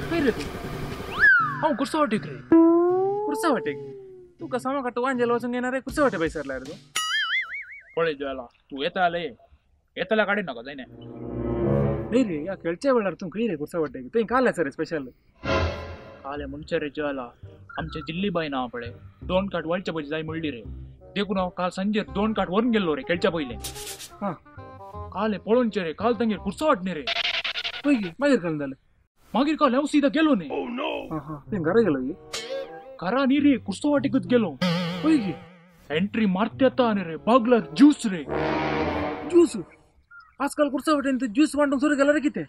खंय रे तूं? हांव कुर्सावाटेक रे. कुर्सावाटेक? तुका सामा काडटा वांजेल वचूंक येना रे, कुर्सावाटे पयसर रे तूं. पळय जेला तूं येता जाल्यार ये, येता जाल्यार काडी नाका जायना. न्ही रे, ह्या खेळच्या वेळार तूं खंय रे कुर्सावाटेक? थंय काल आसा रे स्पेशल. काल म्हणचे रे जेला आमच्या जिल्ली बाय ना पळय 2 काट वळच्या पयलीं जाय म्हणली रे, देखून हांव काल सांजेर 2 काट व्हरून गेल्लो रे खेळच्या पयलें. हां काल पळोवचें रे, काल तांगेर कुर्सावाट न्ही रे. पळय मागीर काल जालें? मागीर काल हांव सीधा गेलो न्ही. हां घरा गेलो? घरा न्ही रे, कुर्सावाटेकूच गेलो. पळय एंट्री मारते येता न्ही रे, बागलार ज्यूस रे. ज्यूस? आजकाल कुर्सावाटेन ज्यूस वांटूंक सुरू केला रे कितें?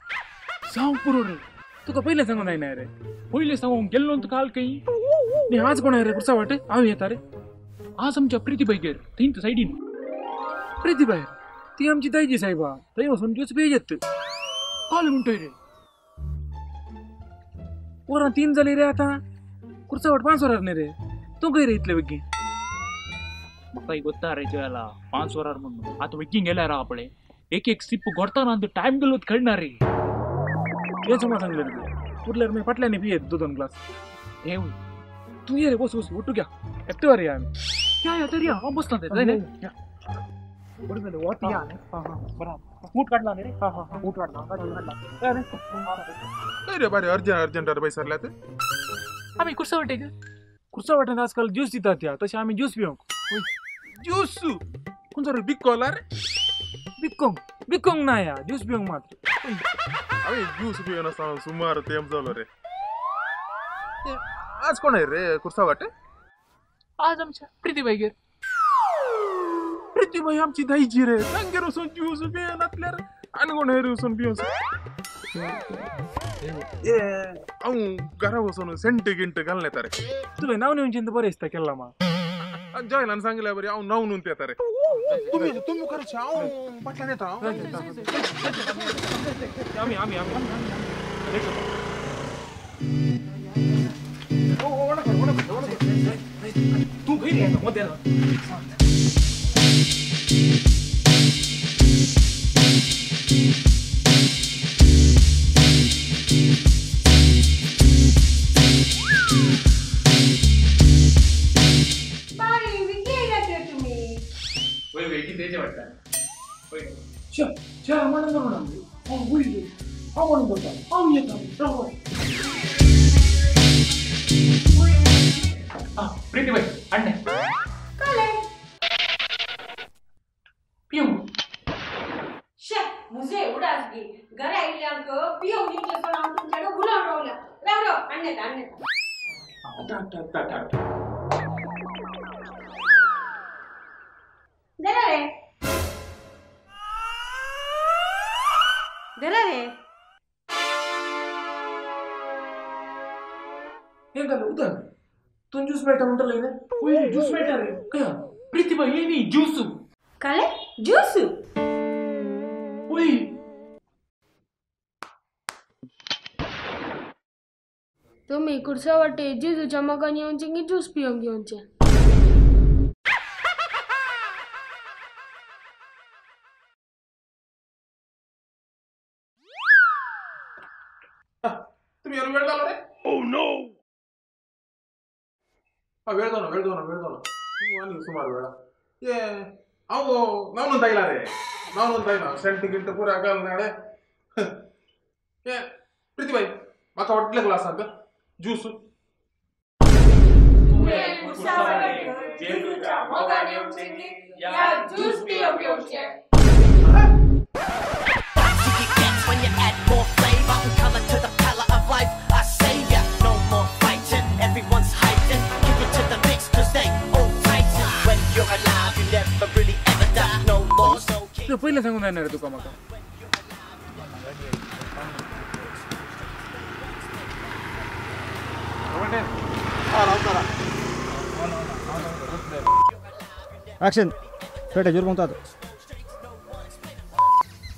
सांग पुरो रे. तुका पयलें सांगून जायना रे? पयलें सांगूंक गेल्लो न्हू काल खंय. न्ही आज कोण रे कुर्सावाटे? हांव येता रे. आज आमच्या प्रितीबायगेर थंय सायडीन. प्रितीबाय ती आमची दायजी साहेबा, थंय वचून ज्यूस पियेत. काल म्हणटोय रे वरां 3 जाली रे आतां, कुर्सावाट 5 वरार न्ही रे. तूं खंय रे इतले बेगीन? म्हाका गोत्ता रे जेला 5 वरार म्हणून. आतां बेगीन गेल्यार आहा पळय एक एक सिप गोरताना टायम गेलो खेळणार रे. हें समज सांगलें तुका, उरल्यार मागीर फाटल्यान पियेत 2-2 ग्लास. हे तूं ये रे, बस बस उठू घ्या एकटे रे आमी. या या तर या, हांव बसलां थंय जायना. बरें जालें वत या न्ही. हां हां बरें, बूट काडला न्ही रे? हां हां बूट काडला. खंय रे बारे अर्जंट अर्जंट पयसरल्यात आमी कुर्सावाटेक. कुर्सावाटेन आजकाल ज्यूस दितात त्या, तशें आमी ज्यूस पिवंक. ज्यूस खंयचो रे? बिक्कोला रे? बिक्कोंक बिक्कोंक ना या, ज्यूस पिवंक मात्र. आमी ज्यूस पिवन आसा सुमार तेंप जालो रे. आज कोण रे कुर्सावाटे? आज आमच्या प्रितीबायगेर. प्रितीबाई आमची दायजी रे, तांगेर वचून ज्यूस पिवन आसल्यार आनी कोण रे वचून पिवन? ए हांव घरा वचून सेंट गिंट घालून येता रे. तुवें नांव नेवचें बरें दिसता केल्ला मा. जॉयलान सांगल्या बरें हांव नांव न्हून येता रे. तुमी तुमी खर्च हांव फाटल्यान येता. आमी आमी आमी तूं खंय रे? मोदें प्रीतीबाई अण्णे पिवंक. शे मुझे उडास गी घरा आयिल्ल्यांक पिवंक दिवचें सोड, हांव तुमच्या उलोवन रावला. राव राव आणेता आणेता. धरा रे धरा रे. हें जालें उदक. तूं ज्यूस मेळटा म्हणटलें न्ही? ज्यूस मेळटा रे. खंय प्रितीबाई ये न्ही ज्यूस. काले ज्यूस? ओय तुम्ही कुर्सावाटे जेजूच्या मोगान येवचें की ज्यूस पिवंक येवचें? तुमी वेळ जालो रे? ओह नो, वेळ जालो वेळ जालो वेळ जालो आनी सुमार वेळा. ए हांव नांव नोंद रे, नांव नोंद सेंट गिंट पुरा घालून हाडे. ए प्रितीबाई म्हाका व्हडले ग्लासांत ज्यूस. ज्यूस पिवंक येवचें? पयलें सांगून जायना रे तुका म्हाका. ॲक्शन. पेटे जोर बोलतात.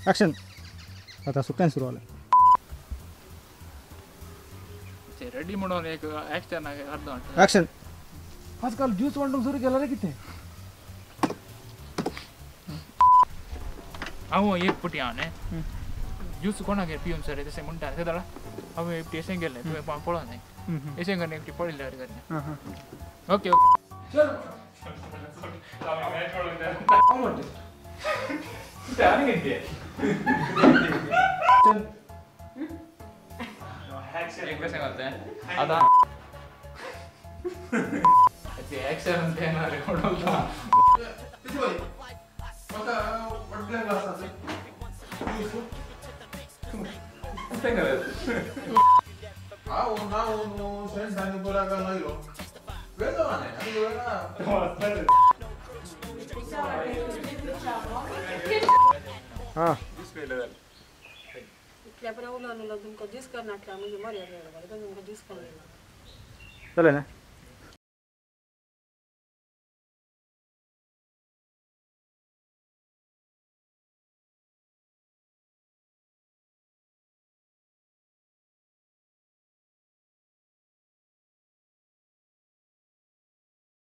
ॲक्शन. आता सुकतान सुरू आलं. रेडी म्हणून एक ॲक्शन अर्ध. ॲक्शन. आजकाल ज्यूस वांटूंक सुरू केला रे कितें? हांव एक पुटी हांव न्ही ज्यूस कोणागेर पिवन सर तशें म्हणटा तें. हांवें एकटी अशें गेलें तुवें पळोवं न्हय अशें करून एकटी पळयल्यार करना. ओके ओके आतां ॲक्शन हां इतल्या पर्यंत उलोवन उलोवन तुमकां दीस करनाटला म्हणजे मर्यादा तुमकां दीस करना. चल ना.